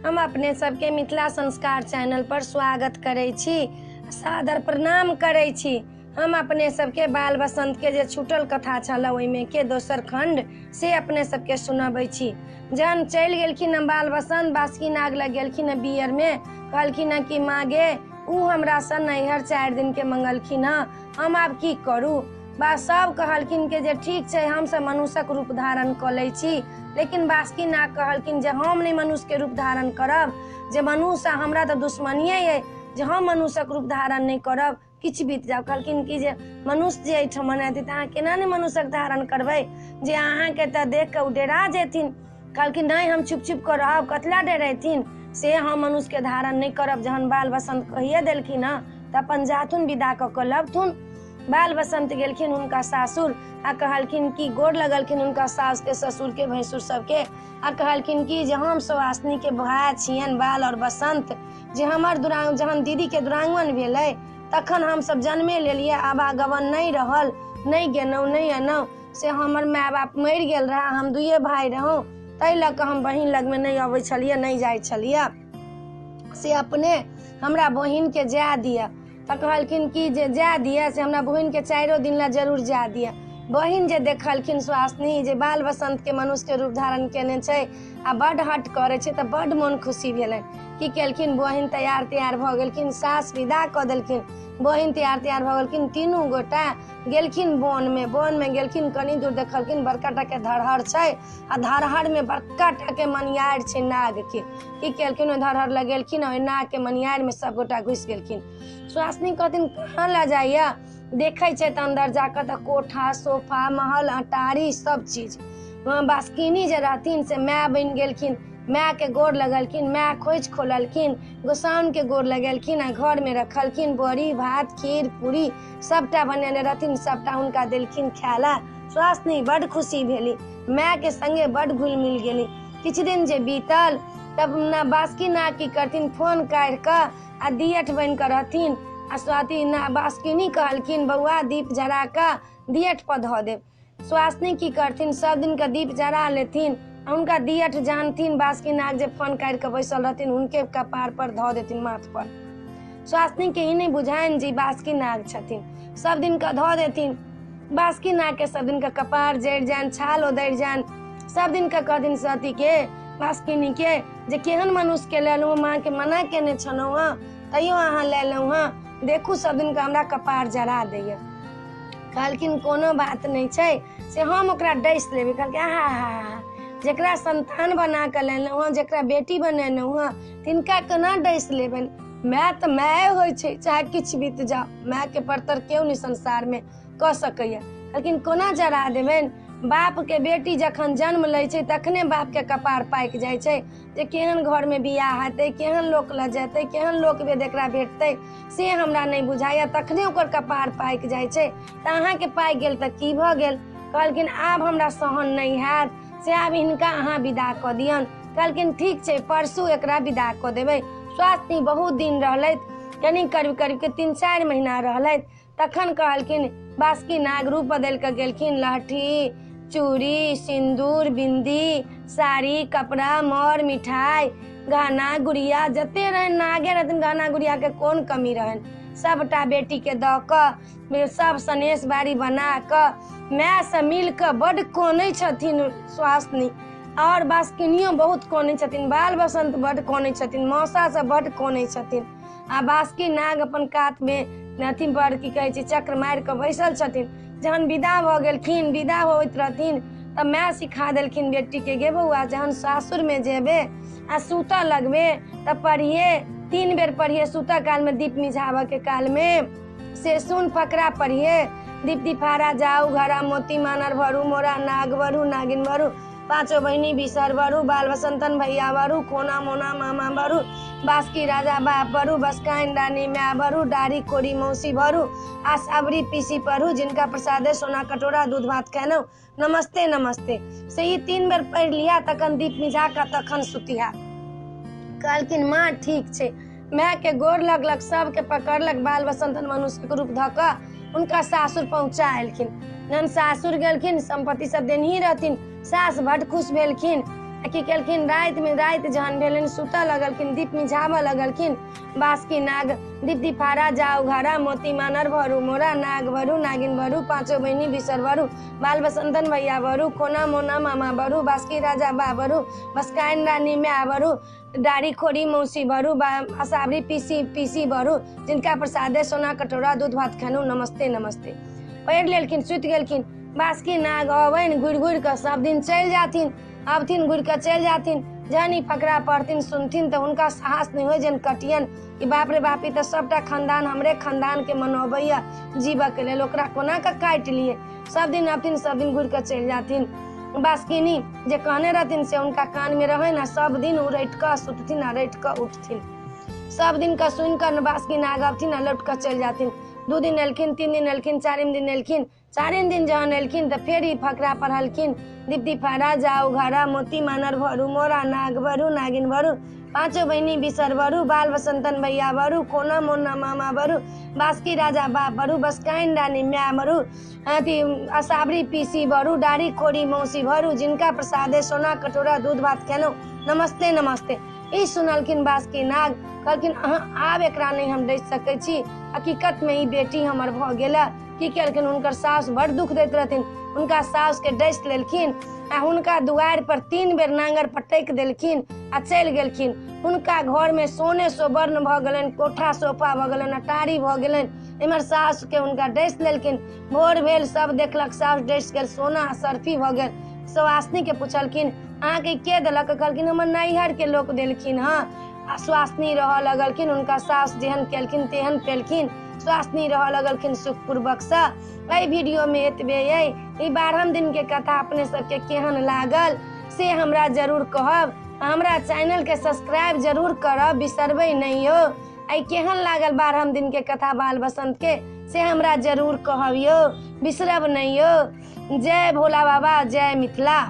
हम अपने सबके मिथिला संस्कार चैनल पर स्वागत करै छी, सादर प्रणाम करै छी। हम अपने सबके बाल बसंत के जे छूटल कथा छल ओहिमे के दोसर खंड से अपने सबके सुनबै छी। जहन चलि गेलखिन हँ बाल बसंत, बासुकी नाग लग गेलखिन हँ बियर में, कहलखिन हँ कि माँ गे उ हमरा से नैहर 4 दिन के मंगलखिन हँ, हम आब की करू। बा सब कहलखिन के जे ठीक छै, हमसब मनुष्यक रूप धारण कऽ लै छी। लेकिन बासुकी नाग कहलखिन जे हम नहि मनुष्य के रूप धारण करब, जे मनुष्य हमरा तऽ दुश्मनिये अइ, जे हम मनुष्यक रूप धारण नहि करब, किछु बीत जाओ। कहलखिन कि जे मनुष्य जे एहिठाम एतै तऽ अहाँ केना नहि मनुष्यक धारण करबै, जे अहाँके तऽ देख कऽ ओ डेरा जेथिन। कहलखिन नहि, हम छुप छुप कऽ रहब, कतला डरेथिन, से हम मनुष्यके धारण नहि करब। जहन बाल बसंत कहिए देलखिन हँ तऽ अपन जाथुन विदा कऽ कऽ लबथुन। बाल बसंत गेलखिन हुनका सासुर आ कहलखिन कि गोर लगलखिन हुनका सासके ससुरके भैंसुर सबके, आ कहलखिन कि जे हम सुवासिनीके भाय छियनि बाल और बसंत, जे हमर दुरांग जहन दीदीके दुरांगमन भेलै तखन हमसब जन्मे लेलियै, आवागमन नहि रहल, नहि गेलहुँ नहि एलहुँ, से हमर माय बाप मरि गेल रहए, हम दुइए भाय रहौं, ताहि लऽ कऽ हम बहिन लगमे नहि अबै छलियै, नहि जाइ छलियै, से अपने हमरा बहिनके जाय दिअ। तऽ कहलखिन कि जे जाय दिअ, से हमरा बहिनके 4 दिन लए जरूर जाय दिअ। बहिन जे देखलखिन सुवासिनी जे बाल बसंतके मनुष्यके रूप धारण केने छै आ बड्ड हट करै छै, तऽ बड्ड मोन खुशी भेलनि। की केलखिन, बहिन तैयार तैयार भऽ गेलखिन, सास विदा कऽ देलखिन, बहिन तैयार तैयार भऽ गेलखिन, तीनू गोटा गेलखिन वनमे। वनमे गेलखिन, कनी दूर देखलखिन बड़का टाके धरहर छै आ धरहरमे बड़का टाके मनियार छै नागके। की केलखिन, ओहि धरहर लग गेलखिन, ओहि नागके मनियारमे सब गोटा घुसि गेलखिन। सुवासिनी कहथिन कहाँ लऽ जाइया, देखै छै तऽ अन्दर जाकऽ तऽ कोठा सोफा महल अटारी सब चीज। बासुकिनी जे रहथिन से माय बनि गेलखिन, मायके गोर लगलखिन, माय खोजि खोललखिन, गोसाउनके गोर लगेलखिन आ घरमे रखलखिन, बड़ी भात खीर पूरी सबटा बनेने रहथिन, सबटा हुनका देलखिन खाय लए। सुवासिनी बड्ड खुशी भेली, मायके संगे बड्ड घुलि मिल गेली। किछु दिन जे बीतल तब न बासुकी नाग की करथिन, फोन काढ़ि कऽ आ दियठ बनि कऽ रहथिन आ स्वाति ना बासुकिनी कहलखिन बौआ दीप जरा कऽ दियठ पर धऽ देब। सुवासिनी की करथिन, सब दिन के दीप जरा लेथिन, हुनका दियठ जानथिन बासुकी नाग जे फोन काढ़ि कऽ बैसल रहथिन हुनके कपार पर धऽ देथिन, माथ पर। सुवासिनी के ई नहि बुझाइन जे बासुकी नाग छथिन, सब दिन के धऽ देथिन। बासुकी नाग के सब दिन के कपार जरि जानि, छाल ओदरि जानि, सब दिन के कहथिन सती के बासुकिनी के जे केहन मनुष्य के लेलहुँ, माँ के मना केने छलहुँ हँ तैयो अहाँ लेलहुँ हँ, देखू सब दिन के हमरा कपार जरा दैया। कहलखिन कोनो बात नहि छै, से हम ओकरा डसि लेबै। कहलखिन आहा हा, जकरा संतान बना कऽ लेलहुँ हँ, जकरा बेटी बनेलहुँ हँ, तिनका केना डसि लेबनि। माय तऽ माय होइ छै, चाहे किछु बीत जाओ, मायके परतर केओ नहि संसारमे कऽ सकैया। कहलखिन कोना जरा देबनि, बापके बेटी जखन जन्म लै छै तखने बापके कपार पाकि जाइ छै जे केहन घरमे बियाह हेतै, केहन लोक लऽ जेतै, केहन लोक वेद एकरा भेटतै, से हमरा नहि बुझाइया, तखने ओकर कपार पाकि जाइ छै। तऽ अहाँके पाकि गेल तऽ की भऽ गेल। कहलखिन आब हमरा सहन नहि हैत, से आब हिनका अहाँ विदा कऽ दियौन। कहलखिन ठीक छै, परसू एकरा विदा कऽ देबै। स्वास्थ्य बहुत दिन रहलथि, कनि करीब करीबके 3-4 महीना रहलथि। तखन कहलखिन बासुकी नाग रूप बदलि कऽ गेलखिन, लहठी चूड़ी सिन्दूर बिन्दी साड़ी कपड़ा मर मिठाई गहना गुड़िया जते रहनि नागे रहथिन, गहना गुड़िया के कोन कमी रहनि, सबटा बेटी के दऽ कऽ सब सनेस बाड़ी बना कऽ मायसँ मिल कऽ बड्ड कनै छथिन सुवासिनी। और बासुकिनियो बहुत कनै छथिन, बाल बसंत बड्ड कनै छथिन, मौसा सब बड्ड कनै छथिन। आ बासुकी नाग अपन कातमे अथी पर की कहै छै चक्र मारि कऽ बैसल छथिन। जहन विदा भऽ गेलखिन, विदा होइत रहथिन तऽ माय सिखा देलखिन बेटीके, गे बौआ जहन सासुरमे जेबे आ सुतऽ लगबे तऽ पढ़िए, 3 बेर पढ़िए सुतऽ कालमे, दीप मिझाबऽके कालमे से सुन फकरा पढ़िए, दीप दिफारा जाउ घरा मोती मानर भरू मोरा नाग भरू नागिन भरू पाँचो बहिनी बिसर भरू बाल बसंतन भैया भरू खोना मोना मामा भरू बासुकी राजा बाप भरू बसकाइन रानी माय भरू डारी कोरी मौसी भरू आ सबरी पीसी पढ़ू जिनका प्रसादे सोना कटोरा दूध भात खेलहुँ नमस्ते नमस्ते। से ई 3 बेर पढ़ि लिहा तखन दीप मिझा कऽ तखन सुतिहा। कहलखिन माँ ठीक छै। मायके गोर लगलक, सबके पकड़लक, बाल बसंतन मनुष्यके रूप धऽ कऽ हुनका सासुर पहुँचा एलखिन। जहन सासुर गेलखिन संपत्ति सब देनही रहथिन, सास बड्ड खुश भेलखिन। आ की केलखिन, रातिमे राति जहन भेलनि सुतऽ लगलखिन, दीप मिझाबऽ लगलखिन। बासुकी नाग दीप दीपारा जाउ घरा, मोती मानर भरू मोरा, नाग भरू नागिन भरू, पाँचो बहिनी बिसर भरू, बाल बसंतन भैया भरू, खोना मोना मामा भरू, बासुकी राजा बा भरू, बसकाइन रानी माय भरू, डारी खोरी मौसी भरू, असावरी पीसी पीसी भरू, जिनका प्रसादे सोना कटोरा दूध भात खेलहुँ, नमस्ते नमस्ते। पढ़ि लेलखिन, सुति गेलखिन। बासुकी नाग अबनि घुरि घुरि कऽ सब दिन चलि जाथिन, अबथिन घुरि कऽ चलि जाथिन। जहन ई फकरा पढ़थिन सुनथिन तऽ हुनका साहस नहि होइ जहन कटियनि कि बाप रे बाप, ई तऽ सबटा खानदान हमरे खानदानके मनबैया जीवऽके लेल, ओकरा कोना कऽ काटि लियै। सब दिन अबथिन सब दिन घुरि कऽ चलि जाथिन। बासुकिनी जे कहने रहथिन से हुनका कानमे रहनि आ सब दिन ओ रटि कऽ सुतथिन आ रटि कऽ उठथिन। सब दिन कऽ सुनि कऽ बासुकी नाग अबथिन आ लौट कऽ चलि जाथिन। 2 दिन एलखिन, 3 दिन एलखिन, 4 दिन एलखिन। 4 दिन जहन एलखिन तऽ फेर ई फकरा पढ़लखिन, दीप दीपारा जाउ घरा, मोती मानर भरू मोरा, नाग भरू नागिन भरू, पाँचो बहिनी बिसर भरू, बाल बसंतन भैया भरू, कोना मोना मामा भरू, बासुकी राजा बाप भरू, बसकाइन रानी माय भरू, अथी असावरी पीसी भरू, डारी खोरी मौसी भरू, जिनका प्रसादे सोना कटोरा दूध भात खेलहुँ, नमस्ते नमस्ते। ई सुनलखिन बासुकी नाग, कहलखिन अहाँ आब एकरा नहि हम डसि सकै छी, हकीकतमे ई बेटी हमर भऽ गेल। की केलखिन, हुनकर सासु बड़ दुख दैत रहथिन, हुनका सासुके डसि लेलखिन आ हुनका दुआरि पर 3 बेर नांगर पटकि देलखिन आ चलि गेलखिन। हुनका घरमे सोने सोवर्ण भऽ गेलनि, कोठा सोफा भऽ गेलनि, अटारी भऽ गेलनि। एम्हर सासुके हुनका डसि लेलखिन। भोर भेल, सब देखलक सासु डसि गेल, सोना आ सर्फी भऽ गेल। सुवासिनीके पुछलखिन अहाँके के देलक? कहलखिन हमर नैहरके लोक देलखिन हँ। आ सुवासिनी रहऽ लगलखिन, हुनका सासु जेहन केलखिन तेहन पेलखिन। सुवासिनी रहऽ लगलखिन सुखपूर्वकसँ। एहि वीडियोमे एतबे अइ। ई 12 दिनके कथा अपने सबके केहन लागल से हमरा जरूर कहब। हमरा चैनलके सब्सक्राइब जरूर करब, बिसरबै नहि यौ। एहि केहन लागल 12 दिनके कथा बाल बसंत के से हमरा जरूर कहब यौ, बिसरब नहि यौ। जय भोला बाबा, जय मिथिला।